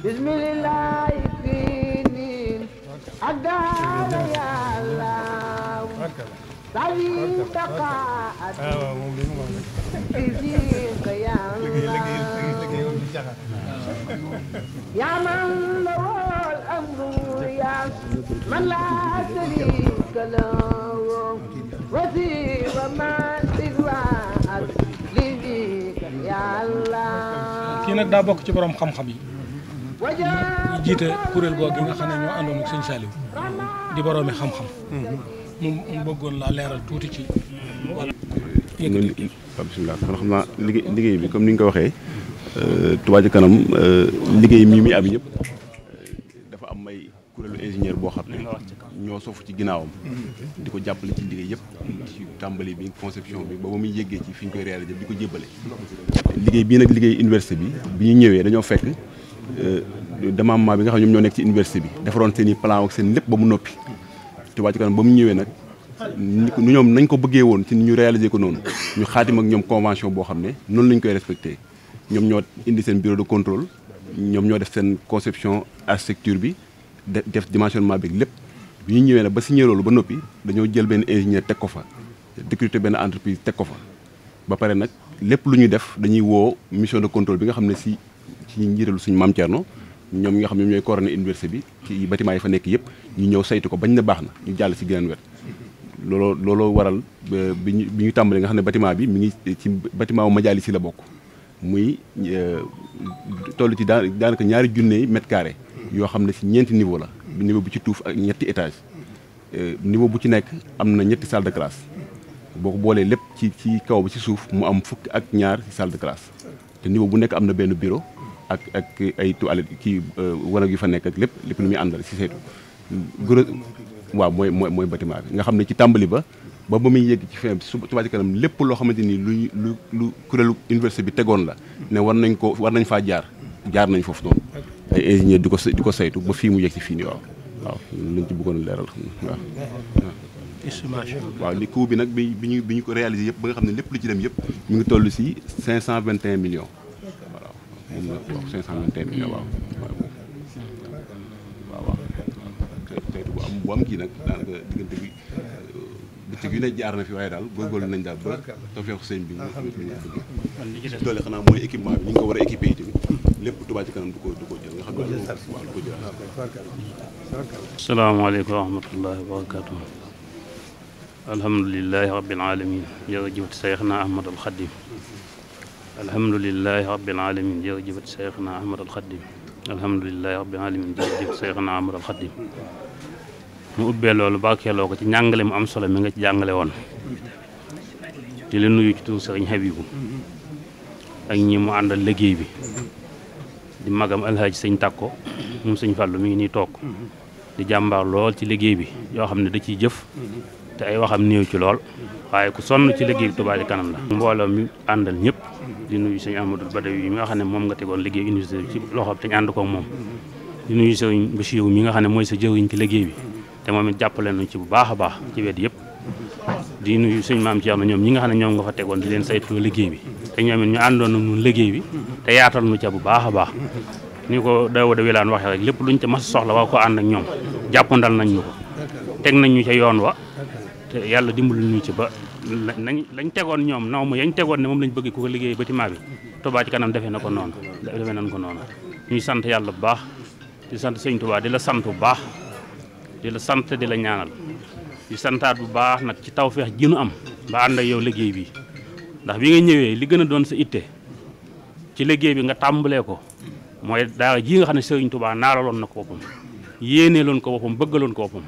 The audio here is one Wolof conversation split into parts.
bismillah finin adana ya allah sawi taqaat fizika ya allah ya man lawal amru ya man la sharika lahu wasiwa ma siwa ya allah kii nag daa bokk ci borom xam-xam yi ñu jiite kuréel googu nga xam ne ñoo àndoon ak sëñ Saliou di boroomi xam-xam. mu bëggoon laa leeral tuuti ci wàllu. bisimilah kon xam naa liggéey bi comme ni nga ko waxee Touba Ca Kanam liggéey mii muy am yëpp dafa am may kuréelu ingénieur boo xam ne ñoo sofu ci ginnaawam. di ko jàppale ci liggéey yëpp ci tàmbali bi conception bi ba muy yéggee ci fi ñu koy réaliser di ko jébbale. liggéey bii nag liggéey université bi ñu ñëwee dañoo fekk démembrement bi nga xam ñoom ñoo nekk ci université bi defaroon seen i plan ak seen lépp ba mu noppi. Touba Ca Kanam ba mu ñëwee nag nu ñoom nañ ko bëggee woon ci ni ñu réaliser ko noonu ñu xaatim ak ñoom convention boo xam ne noonu lañ koy respecté ñoom ñoo indi seen bureau de contrôle ñoom ñoo def seen conception architecture bi def dimensionnement bi lépp bi ñu ñëwee nag ba signé loolu ba noppi dañoo jël benn ingénieur teg ko fa recruter benn entreprise teg ko fa ba pare nag lépp lu ñuy def dañuy woo mission de contrôle bi nga xam ne ci njiitalu suñu Maam Thierno ñoom ñi nga xam ne ñooy coordonné université bi ci bâtiment yi fa nekk yëpp ñu ñëw saytu ko bañ na baax na ñu jàll ci geneen wet looloo waral bi ñu tàmbalee nga xam ne bâtiment bi mi ngi ci bâtiment wu Majalis si la bokk muy toll ci daanaka 200 mètres carrés yoo xam ne ci ñeenti niveau la niveau bu ci tuuf ak ñetti étage niveau bu ci nekk am na ñetti salle de classe boo ko boolee lépp ci kaw ba ci suuf mu am fukk ak ñaar ci salle de classe te niveau bu nekk am na benn bureau ak ay toilettes kii wanag yu fa nekk ak lépp lu muy àndal ci saytu waaw mooy bâtiment bi nga xam ne ci tàmbali ba muy yegg ci fin bi Touba Ca Kanam lépp loo xamante ni lu kuréelu université bi tegoon la ne war nañ faa jaar nañ foofu noonu ay ingénieur di ko saytu ba fii mu yegg ci fii nii waaw lañ ci bëggoon leeral waaw li coût bi nag bi ñu ko réalisé yëpp ba nga xam ne lépp lu ci dem yëpp mu ngi toll ci 521 millions voilà moom la wax 521 millions waaw bu am kii nag daanaka diggante bi bëccëg yu ne jaar na fi waaye daal góorgóorlu nañ daal ba tawfeexu sëñ bi ñu doole xanaa mooy équipement bi ñu ngi ko war a équipé yi tamit lépp Touba Ca Kanam du ko jël nga xam ne waaw du ko jël. asalaamaaleykum wa rahmatullahi wa barakatuh. alhamdulilahi rabbil alamin jërëjëf Seyxna Ahmad al Xadim. alhamdulilahi rabbil alamin jërëjëf Seyxna Ahmad al Xadim. alhamdulilahi rabbil alamin jërëjëf Seyxna Ahmad al Xadim. mu ubbee loolu barkeeloo ko ci njàngale mu am solo mi nga ci jàngale woon di la nuyu ci tur Sëriñ Habibu ak ñi mu àndal liggéey bi di magam alhaaji sëñ Takko moom sëñ Fàllu mi ngi nii toog di jàmbaar lool ci liggéey bi yoo xam ne da ciy jëf te ay waxam néew ci lool waaye ku sonn ci liggéey bi Touba Ca Kanam la mbooloo mi àndal ñëpp di nuyu sëñ Amadou Badawi yi mi nga xam ne moom nga tegoon liggéey université bi ci loxoom te ñu ànd ko moom di nuyu sëñ Bachirou mi nga xam ne mooy sa jëwriñ ci liggéey bi te moom it jàppale nañ ci bu baax a baax ci wet yëpp di nuyu sëñ Maam Thierno ñoom ñi nga xam ne ñoom nga fa tegoon di leen saytu liggéey bi te ñoom it ñu àndoon ak ñun liggéey bi te yaatal nu ca bu baax a baax ni ko Daouda Wilane waxee rek lépp luñ ca mas soxla waa ko ànd ak ñoom jàppandal nañ ñu ko teg nañ ñu ca yoon wa te yàlla dimbali ñu ci ba lañ tegoon ñoom naw ma yañ tegoon ne moom lañ bëgg ku ko liggéey bâtiment bi Touba Ca Kanam defee nañ ko noonu ñuy sant yàlla bu baax di sant sëñ Touba di la sant bu baax di la sant di la ñaanal di santaat bu baax nag ci tawfeex ji nu am ba ànd ak yow liggéey bi ndax bi nga ñëwee li gën a doon sa itte ci liggéey bi nga tàmbalee ko mooy daara ji nga xam ne Sëriñ Touba naaraloon na ko boppam yéeneeloon ko boppam bëggaloon ko boppam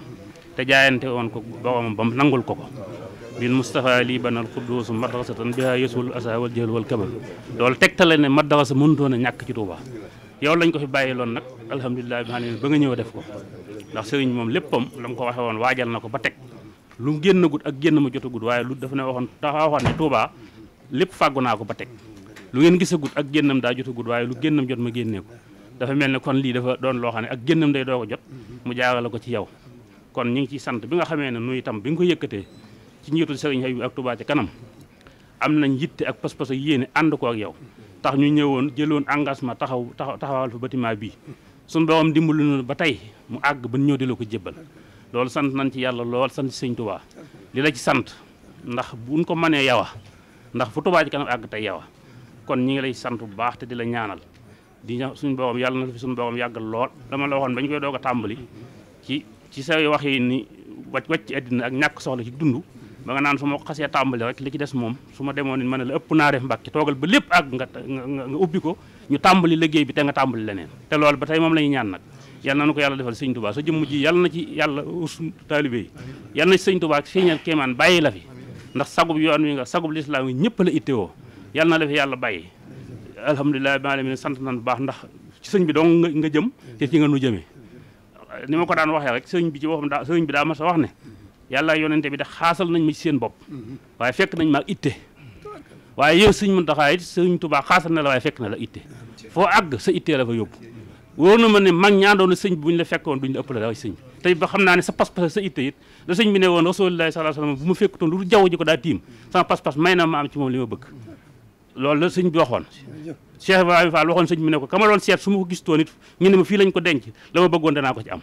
te jaayante woon ko boromam ba mu nangul ko bil Mustafa lii banal xuddus madrasatan biha yesul asa wal jël wal kabal loolu tegtale ne madrasa mënutoon a ñàkk ci Touba yow lañ ko fi bàyyi loon nag alhamdulilah bi xam ne ba nga ñëw def ko ndax sëriñ moom léppam la mu ko waxee woon waajal na ko ba teg lu génn gut ak génn ma jotagut waaye lu dafa ne waxoon ne Touba lépp fàggu naa ko ba teg lu ngeen gisagut ak génnam daa jotagut waaye lu génnam jot ma génnee ko dafa mel ne kon lii dafa doon loo xam ne ak génnam day doo ko jot mu jaarale ko ci yow kon ñu ngi ciy sant bi nga xamee ne nu itam bi nga ko yëkkatee ci njiitul sëriñ Habib ak Touba Ca Kanam am nañ yitte ak pas-pas ak yéene ànd ko ak yow tax ñu ñëwoon jëloon engagement taxawal fa bâtiment bii suñu borom dimbalu na ba tey mu àgg ba ñëw di la ko jébbal loolu sant nañ ci yàlla lool sant ci sëñ Touba li la ci sant ndax buñ ko mënee yawa ndax fu Touba Ca Kanam àgg tey yawa kon ñi ngi lay sant bu baax te di la ñaanal di suñu borom yàlla na fi suñu borom yàggal lool dama la waxoon ba ñu koy doog a tàmbali ci say wax yi ni wàcc ci àddina ak ñàkk soxla ci dund ba nga naan su ma xasee tàmbali rek li ci des moom su ma demoon ni ma ne la ëpp naa def Mbàkke toogal ba lépp àgg nga ubbi ko ñu tàmbali liggéey bi te nga tàmbali leneen te loolu ba tey moom la ñuy ñaan nag yàlla na ko yàlla defal sëñ Touba sa jëmm ji yàlla na ci yàlla us taalibe yi yàlla na ci sëñ Touba feeñal kéemaan bàyyi la fi ndax sagub yoon wi nga sagub lislaam yi ñëpp la ittewoo yàlla na la fi yàlla bàyyi alhamdulilah bi alamin sant nañ bu baax ndax ci sëñ bi dong nga jëm te ci nga nu jëmee ni ma ko daan waxee rek sëñ bi ci waxam sëñ bi daa mas a wax ne yàlla yonente bi de xaasal nañ ma ci seen bopp waaye fekk nañ ma itte waaye yow sëñ Muntaxa it sëñ Touba xaasal na la waaye fekk na la itte foo àgg sa ittee la fa yóbbu wóor na ma ne mag ñaandoon na sëñ bi bu ñu la fekkoon duñ la ëppale dara sëñ bi tey ba xam naa ne sa pas-pas sa itte it la sëñ bi ne woon Rasulullaahi sallallaahu alayhi wa sallam bu ma fekkutoon lu jaww ji ko daa tiim sama pas-pas may na ma am ci moom li ma bëgg loolu la sëñ bi waxoon Cheikh Ibrahima Fall waxoon sëñ bi ne ko kama doon seet su ma ko gis toon it ñu ne ma fii lañ ko denc la ma bëggoon danaa ko ci am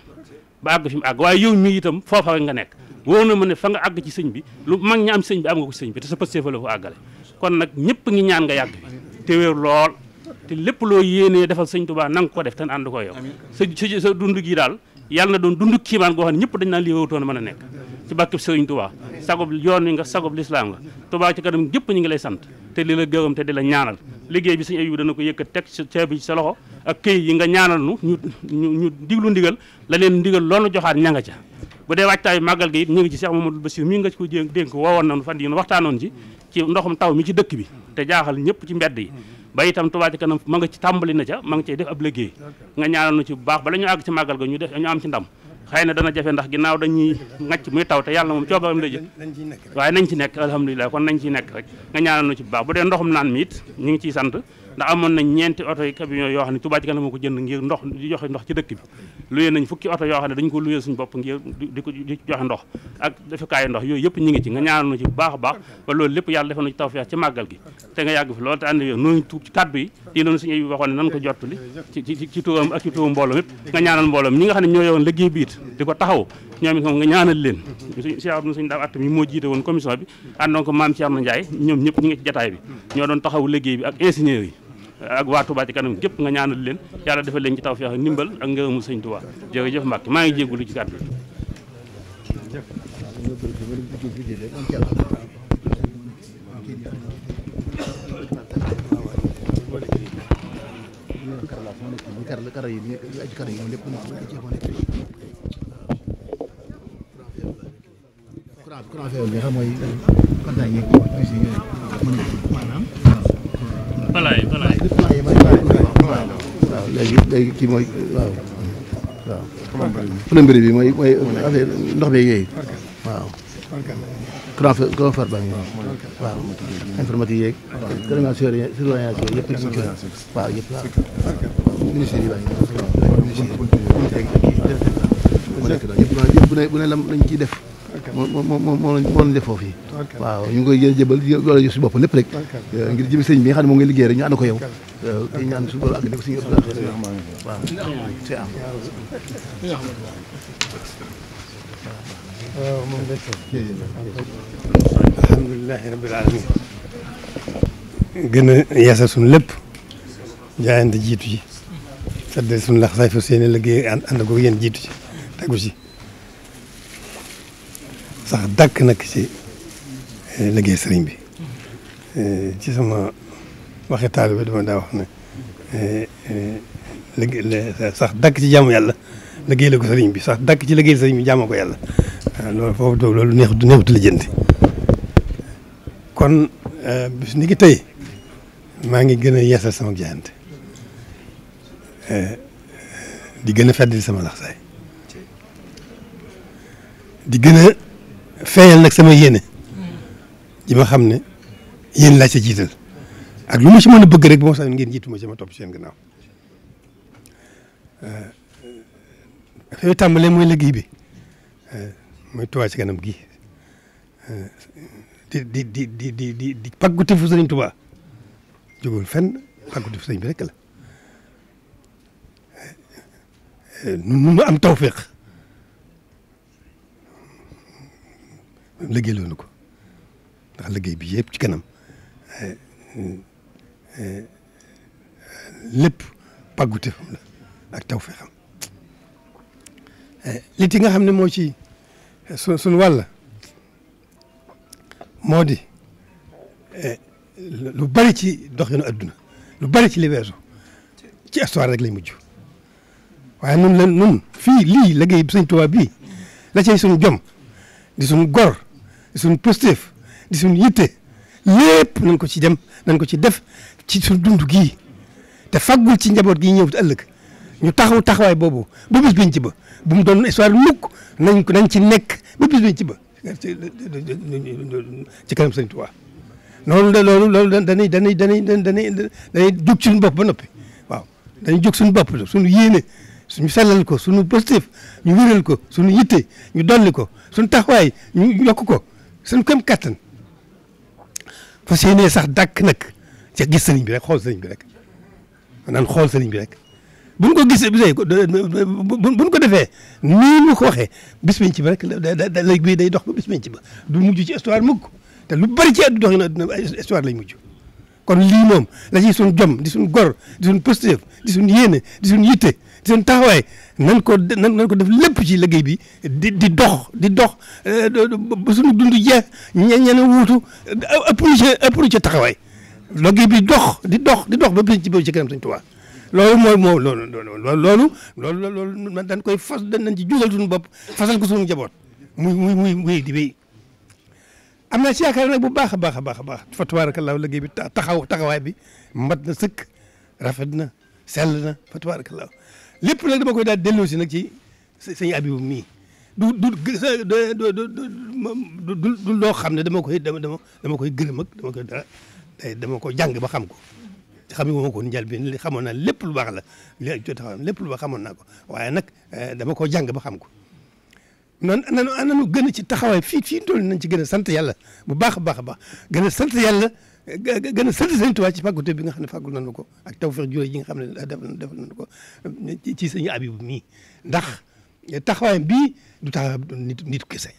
ba àgg fi mu àgg waaye yow mii itam foofa rek nga nekk wóor na ma ne fa nga àgg ci sëñ bi lu mag ña am sëñ bi am nga ko ci sëñ bi te sa pëstee fa la fa àggale kon nag ñëpp ngi ñaan nga yàgg fi te wér lool te lépp loo yéenee defal sëñ Touba na nga ko def te ànd ko yow sa dund gi daal yàlla na doon dund kiimaan goo xam ne ñëpp dañ naan lii wowutoon mën a nekk ci bàkkib sëriñ Touba sagob yoon wi nga sagob lislaam nga Touba Ca Kanam ñëpp ñu ngi lay sant te di la gërëm te di la ñaanal liggéey bi sëñ Ayib dana ko yëkkat teg ceeb bi ci sa loxo ak këy yi nga ñaanal nu ñu diglu ndigal la leen ndigal loolu joxaat ña nga ca bu dee waajtaayu màggal gi it ñu ngi ci Cheikh Mamadou Bassir mi nga ci ko dénk woowoon nañu fan yi waxtaanoon ci ndoxum taw mi ci dëkk bi te jaaxal ñëpp ci mbedd yi ba itam Touba Ca Kanam ma nga ci tàmbali na ca ma nga cay def ab liggéey nga ñaanal nu ci bu baax bala ñu àgg ci màggal ga ñu am ci ndam xëy na dana jafe ndax ginnaaw dañuy ngacc muy taw te yàlla moom coobaram la jël waaye nañ ci nekk alhamdulilah kon nañ ciy nekk rek nga ñaanal nu ci bu baax bu dee ndoxum naan mi it ñu ngi ciy sant ndax amoon nañ ñeenti oto yi camion yoo xam ne Touba Ca Kanam moo ko jënd ngir ndox di joxe ndox ci dëkk bi luyee nañ fukki oto yoo xam ne dañu ko luyee suñu bopp ngir di joxe ndox ak defekaayu ndox yooyu yëpp ñu ngi ci nga ñaanal nu ci bu baax a baax ba loolu lépp yàlla defal na ci tawfeex ci màggal gi te nga yàgg fi loolu te ànd wér noonu ci kàddu yi di loonu suñu waxoon ne nan ko jottali ci turam ak ci turam mbooloo mépp nga ñaanal mbooloo ñi nga xam ne ñoo yowoon liggéey bi it di ko taxaw ñoom it moom nga ñaanal leen suñu daaw att mi moo jiite woon commission bi àndoon ko maam Thierno Ndiaye ñoom ñëpp ñi ngi ci jataay bi ñoo doon taxaw liggéey bi ak ingénieurs yi ak waa Touba Ca Kanam gépp nga ñaanal leen yàlla defal leen ci tawfeex ak ndimbal ak ngërëmu sëñ Touba jërëjëf Mbacke maa ngi jégalu ci kàddu waaw léegi kii mooy waaw plomberie bi mooy affaire ndox mi yooyu waaw grand fer baa ngi waaw informatique yeeg surveillance yëpp waaw yëpp waaw ministère yi baa ngi yëpp bu ne lañ ciy def moo lañ def foofu yi waaw ñu ngi koy jëbal loolu yu si bopp lépp rek ngir jëmi sëñ bi nga xam ne moom ngay liggéey rek ñu ànd ko yow di ñaan su loolu àgg ne ko suñu waaw c'est am alhamdulilahi rabbil alamin gën a yeesal suñu lépp jaayante jiitu ci sadde suñu lax say fa seeni liggéey ànd ko yéen jiitu ci tegu ci sax dàkk nag ci liggéey sëriñ bi ci sama waxi taalibe dama daa wax ne sax dàkk ci jaamu yàlla liggéey la ko sëriñ bi sax dàkk ci liggéey sëriñ bi jaamoo ko yàlla waaw loolu foofu toog loolu neexut lijjanti kon bis ni ki tey maa ngi gën a yeesal sama jaayante di gën a feddali sama laxsaay di gën a feeñal nag sama yéene ji ma xam ne yéen laa ca jiital ak lu ma ci mën a bëgg rek ba ma sax ngeen jiitu ma ci ma topp seen gannaaw dafay tàmbalee mooy liggéey bi mooy Touba Ca Kanam gi di pàggute fu Sëriñ Touba jógul fenn fàggu def sëñ bi rek la nun mu am tawféex liggéey loonu ko ndax liggéey bi yëpp ci kanam lépp pàggute fam la ak tawféexam li ti nga xam ne moo ci suñu wàll moo di lu bari ci doxinu adduna lu bari ci li weesu ci histoire rek lay mujj waaye nun fii lii liggéey bi Sëñ Tuubaa bii la cay suñu jom di suñu gor di suñu positif di suñu yitte lépp nañ ko ci dem nañ ko ci def ci suñu dund gii te faggul ci njaboot gi ñëw ëllëg ñu taxaw taxawaay boobu ba bis biñ ci ba bu mu doon histoire mukk nañ ci nekk ba bis biñ ci ba ci kanam Sëñ Tuubaa loolu dañuy jóg suñu bopp ba noppi waaw dañuy jóg suñu bopp suñu yéene suñu sellal ko suñu positif ñu wéral ko suñu yitte ñu dolli ko suñu taxawaay ñu yokk ko suñu kam kattan fas yéene sax dàkk nag ca gis sëriñ bi rek xool sëriñ bi rek naan xool sëriñ bi rek buñ ko gisee buñ ko defee nii mu ko waxee bis bañ ci ba rek léegi bii day dox ba bis bañ ci ba du mujj ci histoire mukk te lu bari ci addu dox na adduna histoire lay mujj kon lii moom la ciy suñu jom di suñu gor di suñu positif di suñu yéene di suñu yitte di suñu taxawaay nan ko def lépp ci liggéey bi di dox ba suñu dund jeex ñeneen wuutu ëpp lu ci taxawaay liggéey bi dox ba bis ci ba ci kanam Sëñ Tuubaa loolu man dañ koy fas dañ ci jugal suñu bopp fasal ko suñu njaboot muy di wéy am naa ci yaakaar nag bu baax a baax a baax a baax fa tabaarakallaahu liggéey bi taxawaay bi mat na sëkk rafet na sell na fa tabaarakallaahu lépp nag dama koy daal delloo si nag ci sëñ Abibu mii du loo xam ne dama koy gërëm ak dama ko jàng ba xam ko xam nga ma ko njël bi xamoon naa lépp lu baax la lépp lu baax xamoon naa ko waaye nag dama ko jàng ba xam ko nanu gën a ci taxawaay fii toll nañ ci gën a sant yàlla bu baax a baax a baax gën a sant yàlla gën a sant Sëñ Tuubaa ci fàggute bi nga xam ne fàggul nañu ko ak tawfeex jure ji nga xam ne def nañu ko ci Sëñ Abibu mii ndax taxawaayam bii du taxawaay nit kese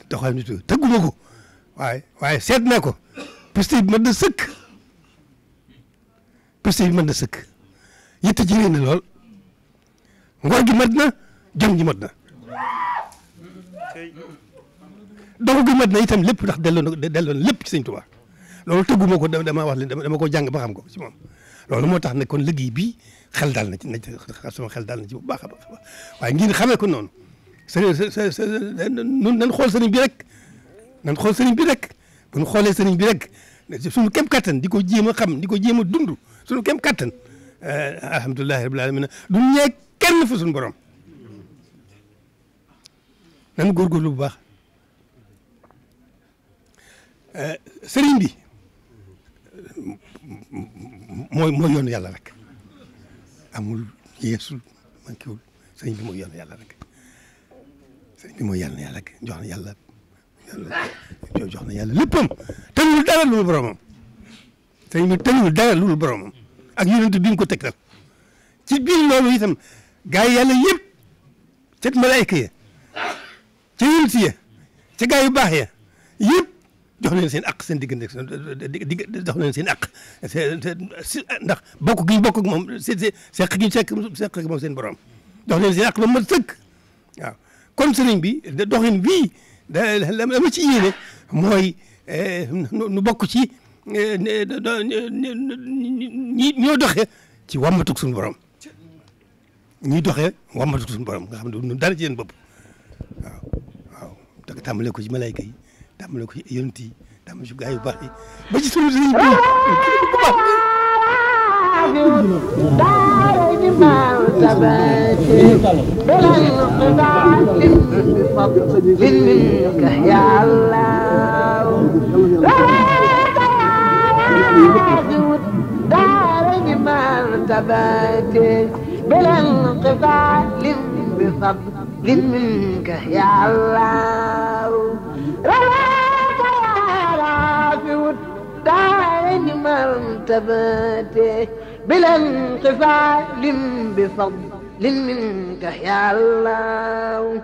taxawaayam nit tëgguma ko waaye seet naa ko posté bi mën na sëkk yitte ji réy na lool ngor gi mat na jom ji mat na dox gi mat na itam lépp ndax delloon lépp ci Sëñ Tuubaa loolu tëgguma ko dama wax leen dama ko jàng ba xam ko ci moom loolu moo tax ne kon liggéey bi xel daal na ci sama xel daal na ci bu baax a baax waaye ngeen xamee ko noonu nun nan xool sëriñ bi rek bu ñu xoolee sëriñ bi rek suñu kem kattan di ko jéem a xam di ko jéem a dund suñu kem kattan alhamdulilahi rabbil alamin du ñee kenn fa suñu borom nan góorgóorlu bu baax sëriñ bi mooy yoonu yàlla rek amul yeesul manquéwul sëriñ bi mooy yoonu yàlla rek sëriñ bi mooy yàlla rek jox na yàlla léppam tënul dara lu boromam sëriñ bi tënul dara lu boromam ak yonent bi ñu ko tegtal ci biir loolu itam gaa yi yàlla yëpp ca malaayka ya ca yonent ya ca gaa yu baax ya yëpp jox leen seen aq seen diggante jox leen seen aq ndax bokk gi bokk ak moom seq gi moom seen borom jox leen seen aq ba mat sëkk waaw kon sëriñ bi doxin bii la ma ci yéene mooy nu bokk ci ñoo doxee ci wàmmatuk suñu borom ñuy doxee wàmmatuk suñu borom nga xam ne dara ci yéen bopp waaw tàmbale ko ci malayka yi tàmbale ko ci yonent yi tàmbale ci gaa yu baax yi ba ci sunu sëriñ bi bu baax بلا انقطاع بفضل منك يا الله رواك يا رافع مرتبته بلا انقفال بفضل منك يا الله